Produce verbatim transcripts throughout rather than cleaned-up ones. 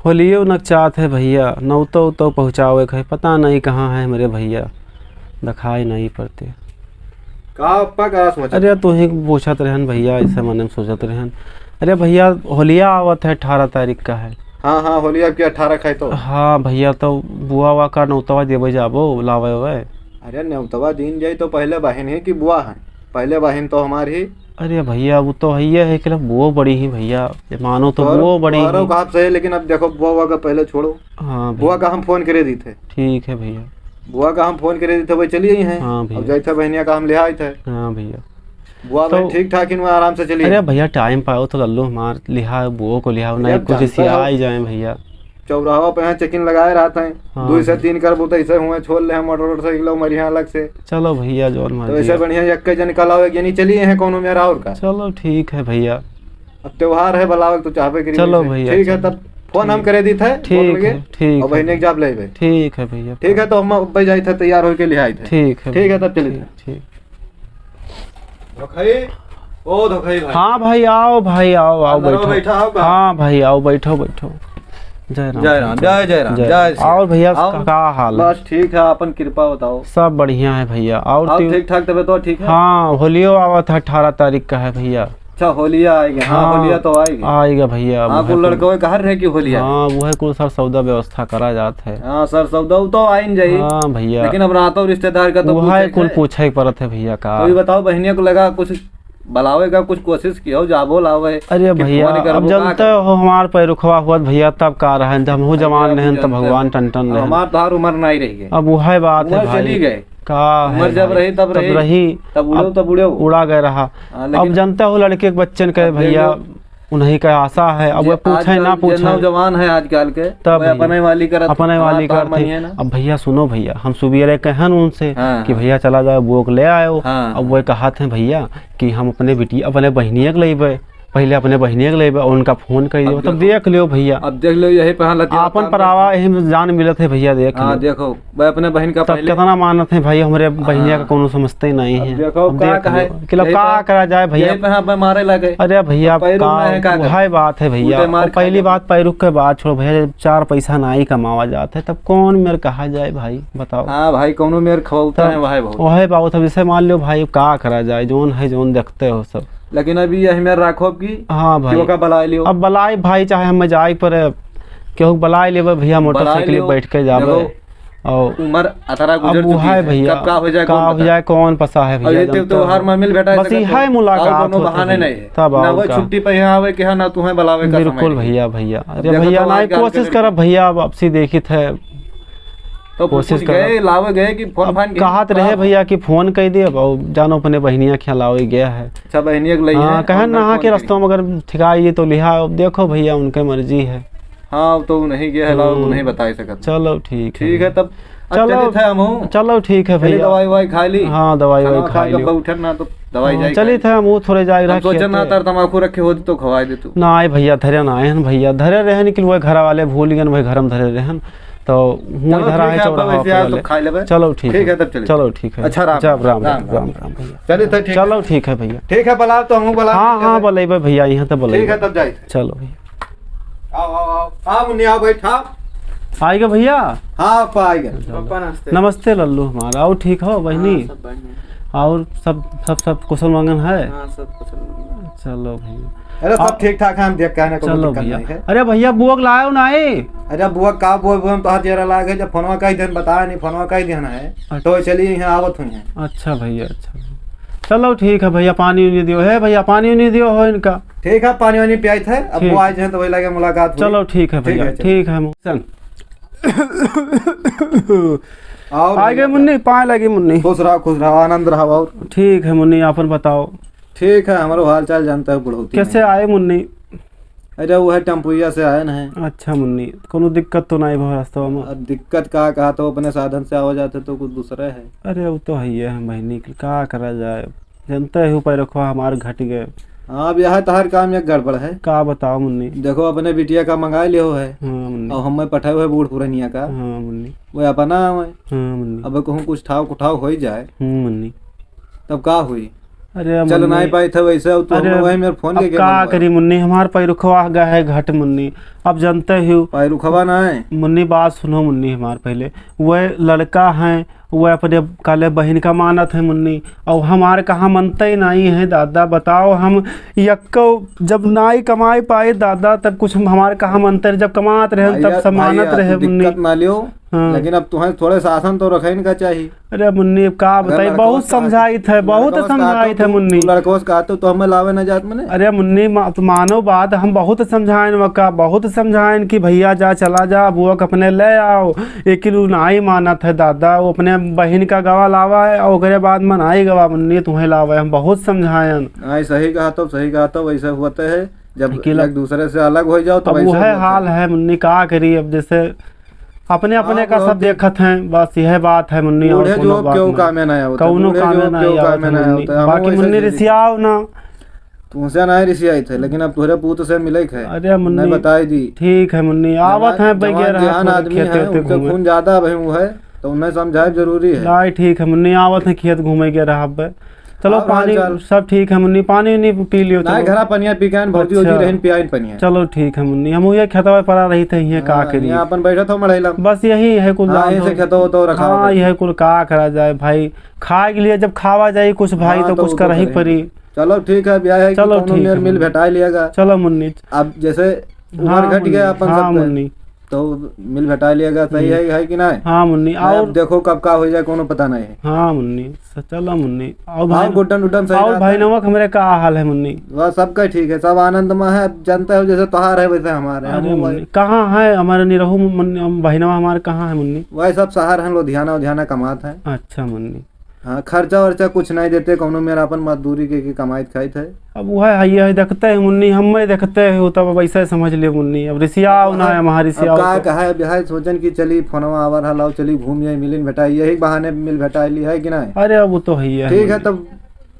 होलियो नकचात है भइया, नौतो उतो पहुँचावे के है, पता नहीं कहाँ है हमरे भइया, देखाई नहीं पड़ते। का पप्पा, का सोचत? अरे, तू ही पूछत रहन भइया, ऐसे मन में सोचत रहन। अरे भइया, होलिया आवत है, अठारह तारीख का है। हाँ, हाँ, होलिया अब की अठारह का है तो। हाँ भइया, तो बुआ वा का नौतवा देवे जाबो, लावे वे। अरे, नौतवा दीन जाई तो पहले बहिन ही कि बुआ है? पहले बहिन तो हमार ही। अरे भइया, वो तो है, ये है कि बुआ बड़ी ही भइया, ये मानो तो तोहरो, बुआ बड़ी तोहरो ही। बात सही, लेकिन अब देखो, बुआ, बुआ का पहले छोड़ो। हाँ भइया। बुआ का हम फोन करे दी थे। ठीक है भइया। बुआ का हम फोन करे दी थे, वही चली आई हैं। हाँ भइया। अब जाई थे बहनिया का हम ले आई थे। हाँ भइया। बुआ तो भाई ठीक ठाक ही, आराम से चली। अरे भइया, टाइम पाओ तो लल्लू हमार लिहा, बुआ को लिहा, अरे नहीं अब कुछ जानते हो, सियाई जाए भइया। चौराहा पे यहाँ चेकिंग लगाए रहत हैं, हाँ दो से भइया। तीन करबो तो ऐसे हुए छोड़ ले हम मोटरसाइकिल मरिया अलग से। चलो भइया, जौन तो मर्जी ऐसे है। बढ़िया एक जन कल आओ, एक जनी चली हैं कोनो मेरा और का। चलो ठीक है भइया। अब त्योहार है, बुलावल तो चाहबे करी चलो वैसे। भइया, ठीक है, चलो। तब फोन हम ठीक। करे दी थे, ठीक बोल के, है, ठीक और है बहने भइया। जाब लेबे। ठीक है भइया। ठीक है, तो हम अब जाई थे, तैयार होके ले आई थे। ठीक है ठीक है, भइया, तब चली ठीक, थे। ठीक। धोखई, ओ धोखई भाई। हाँ भाई, आओ भाई, आओ, आओ, अंदर आओ, बैठो। बैठा हो का? हाँ भाई, आओ, बैठो, बैठो। जय राम, जय राम, जय, जय राम, जय जय राम। और भइया, आओ। का, का हाल है? बस ठीक है, अपन कृपा बताओ। सब बढ़िया है भइया। और आओ, त्यों-, ठीक ठाक तबे तो ठीक है? हाँ, होलियो आवत है, अठारह तारीख का है भइया। अच्छा, होलिया आएगा। हाँ, हाँ, होलिया तो आएगा। आएगा भइया, अब हाँ, है कुल तो लड़कों के घर रहे कि होलिया? हाँ, वो है, कुल सर सौदा व्यवस्था करा जात है। हाँ, सर सौदा वो तो आइन जाई। हाँ भइया। लेकिन अब रातों रिश्तेदार का तो वो है, पूछे कुल है। पूछे के पड़त है भइया का। तो ये बताओ, बहनिया को लगा कुछ बुलावे का कुछ कोशिश किया हो, जाबो लावे अरे कि भइया, फोन करबो, अब का जानते करबो? हो हमार पैरुखवा हुआ भइया, तब का रहन, जब हमहू अरे जवान अब रहन, तब जानते भगवान हो। टन टन अब रहन। हमार तोहार उम्र नहीं रह गए। अब वह बात है उम्र भाई। चली गए। का उम्र है जब भाई? रही, तब तब रही। रही। तब उड़ो, अब तब उड़ो। उड़ा गए रहा। हाँ, अब लेकिन जानते हो लड़के के बच्चन के अब भइया, देखो, उन्हीं का आशा है, अब जे वह पूछे आजकल ना जे पूछे। नौजवान है आजकल के, तब वह भइया, अपने वाली करत, अपने हमार वाली तोहार करत है। मानिए ना। अब भइया सुनो भइया, हम सुबेरे कहन उनसे हाँ, कि हाँ। भइया चला जाओ, बुआ को ले आयो। हाँ, अब हाँ। वह कहत हैं भइया कि हम अपने बिटिया, अपने बहिनिया के लेबे, पहले अपने बहिनिया के लेबे और उनका फोन कर अब दियो, तब देखो, देख लियो भइया। अब देख लियो, यही पे हाँ लतिया आपन काम परावा करते। यही में जान मिलत है भइया, देख हाँ, लियो। देखो, वह अपने बहिन का तब पहले कितना मानत है भाई, हमरे बहिनिया हाँ। का कोनो समझते ही नहीं अब है। देखो, अब का देख कहे, लियो कि लब यही का पे, करा जाए भइया। यही पे हाँ पे मारे लगे। अरे भइया, अब पैर का, उठना है, का करे? उहे बात है भइया। उल्टे मार और पहली खाए बात पैरुख के बात छोड़ो भइया, जब चार पैसा नाई कमावा जात है, तब कौन मेर कहा जाए भाई, बताओ। हाँ भाई, कोनो मेर खवौता तब है, वह बहुत। वह बात, अब जैसे मान लो भाई, का करा जाए, जौन है, जौन देखते हो सब। लेकिन अभी यही में राखो अब की हाँ कि भाई। ओका बलाए लियो। अब बलाए भाई, चाहे हम जाए पर केहू बलाए लेबे भइया, बलाए मोटरसाइकिल लियो। बैठ के जाबे। देखो, और उम्र अठारह अब गुजर वो चुकी है है। भइया, कब का हो जाए, का कौन हो पता? जाए, कौन पता है और भइया, ये तो जानते हो। त्योहार में मिल भेटा और सकत बस हो। इहे मुलाकात और कोनो होत है बहाने भइया। नहीं है। तब ना और वो का। छुट्टी पे यहाँ आवे कि हाँ, ना तुम्हें बलावे का बिल्कुल समय है। भइया, भइया। अरे देखो भइया, तो नहीं, आज कोशिश करब भइया, अब आपसी देखित है। तो कोशिश कुछ गए, करब। लावे गए कि फोन अब फान के? कहत रहे हाँ। भइया कि फोन कइ दे, अब जानो अपने बहिनिया के यहाँ लावे गया है। अच्छा, बहिनिया के लई हाँ, है, कहन online ना फोन के के। रस्तों में अगर ठिकाई तो लिहा, अब देखो भइया, उनके मर्जी है। हाँ, अब तो नहीं गया है, लाओ, हम्म। नहीं बताई सकत। चलो, ठीक है ठीक है, भइया। तब अब चलो, चलित है हमहूँ। चलो, ठीक है चलिए, भइया। दवाई ववाई खा ली। हाँ, दवाई खाना ववाई खा खा के लियो। बैठन ना, तो दवाई हाँ, जाई चलित खाई। है, हमहूँ थोड़े जाए हम रख सोचन के ना, थे। तर तमाकू रखे होती तो खवाई देतू। ना, भइया, धरे ना आए हैं भइया, धरे रहे, लेकिन वो घर वाले भूल गए, वही घर में धरे रहन। तो हुआं चलो, धरा ठीक है, है, अब चौराहा वैसे पर यार, वाले। तो खा लेबे। चलो, ठीक ठीक है। है, तब चलिए। चलो, ठीक है। अच्छा, राम अच्छा, राम, राम, राम, राम, राम, राम। राम भइया। चलिए, तो ठीक चलो, है। ठीक है भइया। ठीक है, बुलाओ तो हमहूँ बुला हाँ, लेबे। हाँ, बुलेबे भइया, यहाँ तो बुलेबे। ठीक है, तब जाए। चलो भइया। आओ, आओ, आओ। आओ, मुन्नी, आओ, बैठ, आओ। आइगा भइया? हाँ, पा आइगा। चलो। पापा, नमस्ते। नमस्ते लल्लू हमारा। और ठीक हो, बहिनी? हाँ, सब बढ़िया। और सब, सब, सब कुशल मंगल है? हाँ, सब कुशल मंगल। चलो भइया। अरे, सब अब ठीक ठाक है, हम देख के आने को चलो दिक्कत भइया। नहीं है। अरे भइया, बुआ के लायो ना है? अरे बुआ का बुआ, बुआ हम तोहार जेरा लागे, जब फोनवा कई दिन बताया नहीं, फोनवा कई दिन है, अच्छा। तो चलिए यहाँ आवत हुई हैं। अच्छा भइया, अच्छा। चलो ठीक है भइया, पानी उनी दियो। हे भइया, पानी उनी दियो हो इनका। ठीक है, पानी वानी पियाई थे, अब ठीक। वो आए हैं तो वही लगे मुलाकात हुई। चलो ठीक है ठीक भइया, है, चलो। ठीक है। और आ गए भइया। मुन्नी, पाए लगे मुन्नी। खुश रहो, खुश रहो, आनंद रहो। और ठीक है मुन्नी, आपन बताओ। ठीक है, हमारो हाल चाल जानता है, बुढ़ौती कैसे में। आए मुन्नी? अरे, वो है टेम्पुइया से आए न है। अच्छा मुन्नी, कोनो दिक्कत तो नहीं भा रास्ता में? अब दिक्कत का, कहा तो अपने साधन से आवा जाते तो कुछ दूसरा है। अरे, वो तो है ही है, बहिनी, का करा जाए, जनता है ऊपर रखवा हमार घट गए। हाँ, अब यह तहार काम एक गड़बड़ है। का बताओ मुन्नी? देखो, अपने बिटिया का मंगाए लियो है। हाँ मुन्नी। और हमें पठाए हुए बूढ़ पुरनिया का। हाँ मुन्नी। वो अपना आवे। हाँ मुन्नी। अब कहूँ कुछ ठाव कुठाव हो ही जाए। हम्म, मुन्नी। तब का हुई? अरे चल मुन्नी, नाहीं पाइत है वैसे, अब तू अरे, हमने वही मेरे फोन अब के का करी मुन्नी, हमार पैरुखवा गए है घट मुन्नी, अब जानते ही हो। पैरुखवा ना है। मुन्नी बात सुनो मुन्नी हमार पहले, वह लड़का है, वह अपने काले बहिन का मानत है मुन्नी, और हमार कहाँ मनते ही नाहीं है दादा, बताओ हम यक्को जब नाहीं कमाई पाए दादा, तब कुछ हम, हमार कहाँ मनते रहे, जब कमात रहे तब भैया, सब मानत भैया, रहे तू मुन्नी। दिक्कत ना लियो, हाँ। लेकिन अब तुम्हें थोड़े शासन तो रखे इनका चाहिए। अरे मुन्नी, अब का अगर बताई, लड़कवा बहुत से कहा समझाइत है, कि, बहुत लड़कवा से कहा समझाइत तो है तू, मुन्नी। तू लड़कवा से कहा तो, तो हमें लावे ना जात मने। अरे मुन्नी, मा-, तू मानो बात, हम बहुत समझाएन वका, बहुत समझाएन कि भैया जा, चला जा, बुआ के अपने ले आओ, लेकिन उ नाहीं मानत है दादा, वो अपने बहिन का गवा लावा है और ओकरे बाद मनाई गवा मुन्नी, तुम्हें लावे, हम बहुत समझाएन। नाहीं, सही कहा तो, सही कहा तो, वैसे होते है, जब लेकिन एक दूसरे से अलग हो जाओ तो अब वैसे वह होते हाल है। है मुन्नी, का करी अब, जैसे अपने, अपने हाँ, का सब देखत हैं, बस यह बात है मुन्नी, और बूढ़े कोनो जो बात क्यों नहीं। कामे ना आवत है, कौनो बूढ़े कामे जो ना क्यों आवत कामे है ना मुन्नी। आवत है, हम बाकी वैसे मुन्नी जिंदगी रिसियाओ ना। तुमसे ना रिसियाई थे, लेकिन अब तोहरे पूत से मिले थे। अरे मुन्नी, नहीं बताई दी। ठीक है मुन्नी, जवान, आवत हैं, जवान बगैर हाथ जहान में आदमी खेते है, होते उनके घूमे। खून ज्यादा अब है, वो है, तो उन्हें समझाए जरूरी है। नहीं, ठीक है मुन्नी, आवत हैं खेत घूमे के रहा अब। चलो, और पानी हाल चाल? सब ठीक है मुन्नी, पानी उनी पी लियो, नहीं, चलो। घरा पनिया पी के आइन, भौजी, अच्छा। भौजी रहन पियाइन पनिया। चलो, ठीक है मुन्नी, हम ये खेतवा परा रही थे, ये का हाँ, करिए? यहाँ अपन बैठा था मड़ैला। बस यही है कुल हाँ, दाम यही से तो। खेतो तो रखा हाँ, होता। यही कुल का करा जाए भाई, खाए के लिए जब खावा जाए कुछ भाई, हाँ, तो तो कुछ वो तो करही करेंगे। पड़ी। चलो, ठीक है, अब यह है कि चलो, कौनो ठीक मेर है मिल मुन्नी। भेटाए लिएगा। चलो मुन्नी। अब जैसे उम्र हाँ घट गया मुन्नी, अपन हाँ सबके। मुन्नी। तो मिल भेटा लिया गया, सही हम्म। है, है कि नहीं? हाँ मुन्नी, नहीं, अब और देखो कब का हो जाए, कोनो पता नहीं है। हाँ मुन्नी, स-, चलो मुन्नी। और हाँ, भाई, गुड्डन उड्डन सही और रहता भाई है। नमक हमरे का हाल है मुन्नी? वह सबका ठीक है, सब आनंद में है। अब जानते हो जैसे त्योहार है वैसे हमारे हैं, अरे वो भाई। मुन्नी, कहाँ है हमारे निरहू मुन्नी, हम बहिनवा हमारे कहाँ है मुन्नी? वह सब शहर हैं, लुधियाना उधियाना कमात है। अच्छा मुन्नी। हाँ, खर्चा वर्चा कुछ नहीं देते, कौनो मेरा अपन मजदूरी के, के कमाइत खाइत है। अब वह है, ये है, देखते हैं मुन्नी, हम मैं देखते हैं, वो तब वैसे समझ ले मुन्नी, अब रिसियाओ अब ना है, हमारी अब सियाओ का तो। कहा है, अब यह सोचन कि चली फोनवा आवर हलाओ, चली घूम ये मिलिन भेटाई, यही बहाने मिल भेटाई ली है कि नहीं? अरे अब वो तो है ही है ठीक है, मुन्नी। तब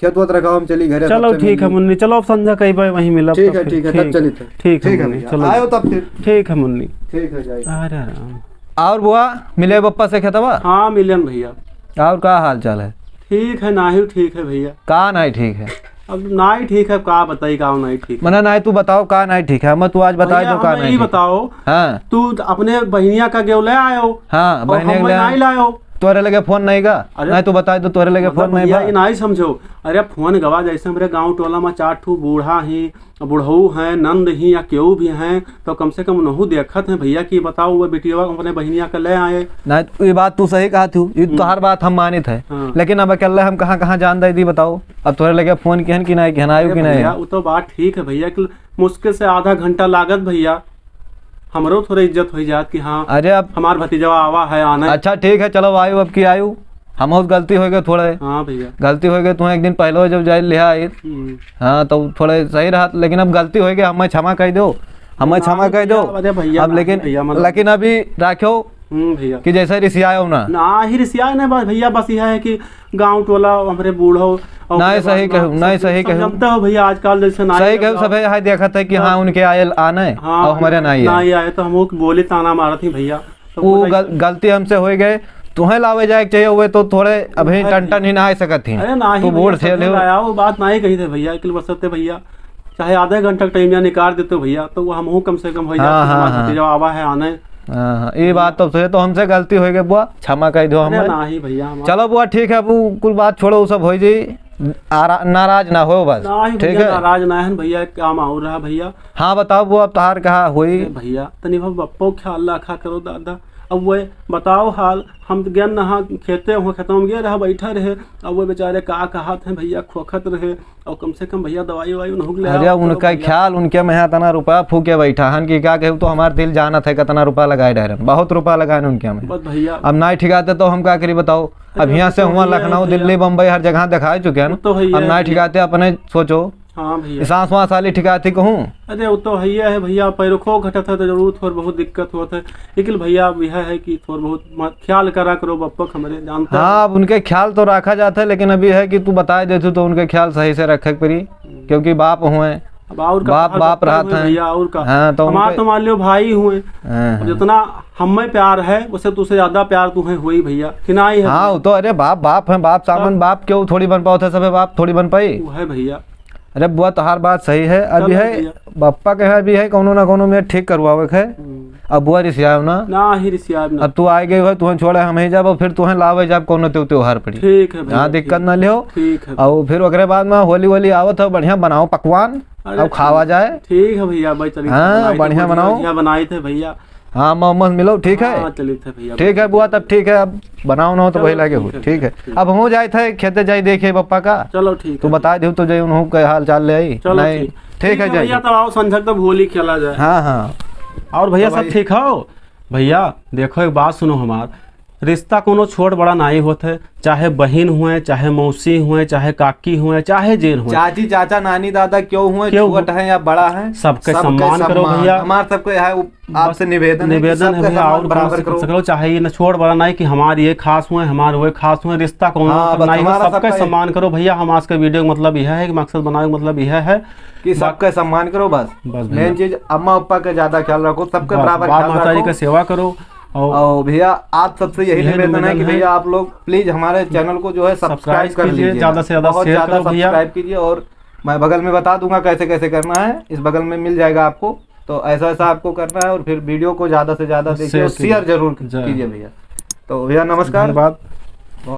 खेत वत रखाओ, हम चली घरे, चलो सबसे ठीक है मिली। मुन्नी, चलो अब संझा कई बार वहीं मिलब ठीक तब है, फिर। ठीक है, तब ठीक, चली थे। ठीक है ठीक है मुन्नी, भैया, चलो। आयो तब फिर। ठीक है मुन्नी। ठीक है, जाइए। अरे राम। और बुआ, मिले बप्पा से खेतवा? हाँ, मिलन भैया। और का हाल चाल है? ठीक है, नाहीं ठीक है भैया। का नाहीं ठीक है? अब नाहीं ठीक है, का बताई, का नाहीं ठीक है? मने नाहीं, तू बताओ का नाहीं ठीक है, हमें तू आज बताई भैया, दो का हमें नाहीं यही ठीक है। बताओ, हाँ। तू अपने बहिनिया का गेव ले आयो हाँ, और बहिनिया के हमें ले आए। नाहीं लायो। तोरे लगे फोन नहीं का? अरे, नाहीं, तू बताई दो, तोरे लगे मतलब फोन नहीं भैया, बा? ये नाहीं समझो। अरे, फोन गवा, जैसे हमरे गाँव टोला में चार ठो बूढ़ा ही बुढ़ऊ हैं, नंद ही या केहू भी हैं, तो कम से कम उनहू देखत हैं भैया कि बताओ, वो बिटिया अपने बहिनिया के ले आए। ना, ये बात तू सही कहत हूँ, ये हम्म। तोहार बात हम मानित है। हाँ। लेकिन अब अकेले हम कहाँ, कहाँ जान दे दी, बताओ? अब तोहरे लगे फोन किहन कि नहीं, किहन आयो अरे कि नहीं? भैया, वो तो बात ठीक है भैया, कि मुश्किल से आधा घंटा लागत भैया, हमरो थोड़ा इज्जत हो जात कि हाँ, अरे अब हमार भतीजवा आवा है, आना है। अच्छा, ठीक है, चलो, आयु अब की आयु, हम गलती हो गए थोड़े। हाँ भैया। गलती हो गए, तुम्हें एक दिन पहले जब जाए लिहा आई, हम्म। हाँ, तो थोड़े सही रहा, लेकिन अब गलती हो गई, हमें क्षमा कर दो, हमें ना क्षमा कर दो। भैया, अरे भैया, अब ना लेकिन, भैया, मतलब लेकिन अभी राखो हम्म, भैया। कि जैसे रिसियाओ ना। ना ही रिसियाए ना, बस भैया, बस यह है कि गाँव टोला हमरे बूढ़ो और ना, ओकरे सही बाद कहू, में ना, सब, सही सब कहू। जानते हो भैया, आजकल जैसे ना सही ही कहू, अब सबे यहाँ देखत है कि हाँ, हाँ। उनके आयल आने हाँ, और हमारे ना ही ना आए। ही आए, तो हम लोग बोले ताना मारत ही भैया। तो वो बोला गल-, गलती हमसे हो गए, तुम्हें लावे जाए के चाहिए हुए तो थोड़े अभी अरे टन टन ही ना आ सकत ही। अरे ना ही तू भैया, बूढ़ थे सबके ले। लाया, वो बात ना ही कही थे भैया, कि बसते भैया, चाहे आधे घंटा का टाइम यहाँ निकाल देते हो भैया, तो वो हमहू कम से कम हो हाँ, जाए, हाँ, तुम्हारा हाँ। भतीजा आवा है आने। हाँ, हाँ, ये बात तो सही, तो हमसे गलती हो गई बुआ, क्षमा कर दो अरे हमें। ना ही भैया, हम चलो बुआ, ठीक है, अब वो कुल बात छोड़ो, वो सब हो जाई। आरा-, नाराज ना हो बस, ना ही ठीक भैया, है? नाराज ना है भैया, एक काम और रहा भैया। हाँ, बताओ बुआ, अब तहार कहा हुई? अरे भैया, तनी अब बप्पो ख्याल रखा करो दादा। अब वो बताओ हाल, हम तो गए नहा खेते हुए, खेतों में गए रहा, बैठा रहे। अब वो बेचारे का कहत हैं भैया, खोखत रहे। और कम से कम भैया दवाई ववाई उन्हों के ले अरे, आओ, उनका भैया। ख्याल, उनके में इतना रुपया फूके बैठा हन कि का कहू, तो हमार दिल जानत है कितना रुपया लगाए डहरन, बहुत रुपया लगाए उनके में। बस भैया। अब नाहीं ठिकाते तो हम का करी बताओ? अरे, अब यहाँ से तो हुआ भैया, लखनऊ, भैया। दिल्ली, बम्बई, हर जगह दिखाए चुके हैं। वो तो भैया, अब नाहीं भैया। ठिकाते अपने सोचो। हाँ भैया। सांस वास वाली ठिकाती कहूँ। अरे, वो तो भैया है भैया, पैरखो घटत है तो जरूर थोड़ बहुत दिक्कत होत है, लेकिन भैया अब यह है कि थोड़ बहुत म-, ख्याल करा करो बप्पक हमरे, जानते हाँ, हो। अब उनके ख्याल तो रखा जाता है, लेकिन अभी है कि तू बताए देतू तो उनके ख्याल सही से रखे के पड़ी, हम्म। क्योंकि बाप हुए, अब और का, बाप, हर बाप बच्चा रहत हुए हैं। भैया, और का। हाँ, तो हमार उनके तो मान लियो भाई हुए। हाँ, अब हाँ। जितना हमें प्यार है, उससे तुझसे ज्यादा प्यार तुम्हें हुई भैया, कि ना ही है हाँ, भैया? वो तो, अरे बाप, बाप है, बाप सामन, तब बाप क्यों थोड़ी बन पावत है, सबे बाप थोड़ी बन पाई। वो है भैया। अरे बुआ, तोहार बात सही है, अभी चलो है, भैया। बप्पा के है, अभी है, कौनो ना कौनो में ठीक करवावे के है। हम्म। अब बुआ रिसियाव ना। ना ही रिसियाव ना। अब तू आए गए हो, तुहें छोड़े हम ही जाब, फिर तुहें लावे जाब कौनो त्यों-, त्योहार पड़ी। ठीक है भैया, हाँ, दिक्कत ठीक। ना लिहो। ठीक है। और फिर ओकरे बाद में होली वोली आवत है, बढ़िया बनाओ पकवान, अरे और खावा ठीक। जाए। ठीक है भैया, भाई चलित है, हाँ, बनाई थे बढ़िया भुजिया बनाओ। वुजिया बनाई थे भैया। हाँ, मोमोज मिलो, ठीक है? हाँ, चलित है भैया। ठीक है बुआ, तब ठीक है, अब बनाओ ना हो तो चलो, वही लागे ठीक हो, है ठीक भैया, है। ठीक। अब हम जाए थे खेते, जाए देखे पप्पा का। चलो ठीक तू है। बता दो तो जाए उन्हों के हाल चाल ले आई। चलो नहीं, ठीक। ठीक ठीक है, है जाए। भैया, तब आओ संझक तब होली खेला जाए। हाँ, हाँ। और भैया तो सब भाई ठीक हो? भैया देखो, एक बात सुनो हमार, रिश्ता कोनो छोट बड़ा नाई होत है, चाहे बहिन हुए, चाहे मौसी हुए, चाहे काकी हुए, चाहे जेन हुए। चाची, चाचा, नानी, दादा क्यों हुए, क्यों छोट हुए? है या बड़ा है, सबके सबके सम्मान करो सम्मान। भैया। हमार सबके है, वो आपसे बस निवेदन है कि निवेदन है सबके भैया, सम्मान और बराबर कौन सी करो। करो, चाहे ये न छोट बड़ा नाई कि हमार ये खास हुए, हमार वो खास हुए, रिश्ता कौन हाँ, मतलब बस नाई हो, हमारा सबका सबका ये सम्मान करो भैया। हम आज के video का मतलब यह है कि मकसद बनावे का मतलब यह है कि बा- सबका सम्मान करो बस। बस भैया। Main चीज अम्मा पापा का ज्यादा ख्याल रखो, सबका बस, बराबर बाप ख्याल महतारी रखो। का सेवा करो। और और भैया, आप सबसे यही यही निवेदन है निवेदन कि है। भैया, आप लोग please हमारे channel को जो है subscribe subscribe कर कीजिए, लीजिए। ज्यादा से ज्यादा बहुत share ज्यादा करो भैया। Subscribe कीजिए और मैं बगल में बता दूंगा कैसे कैसे करना है, इस बगल में मिल जाएगा आपको। तो ऐसा ऐसा आपको करना है और फिर video को ज्यादा से ज्यादा देखिए और share कीजिए। Share जरूर जय। कीजिए भैया। तो भैया, नमस्कार। धन्यवाद।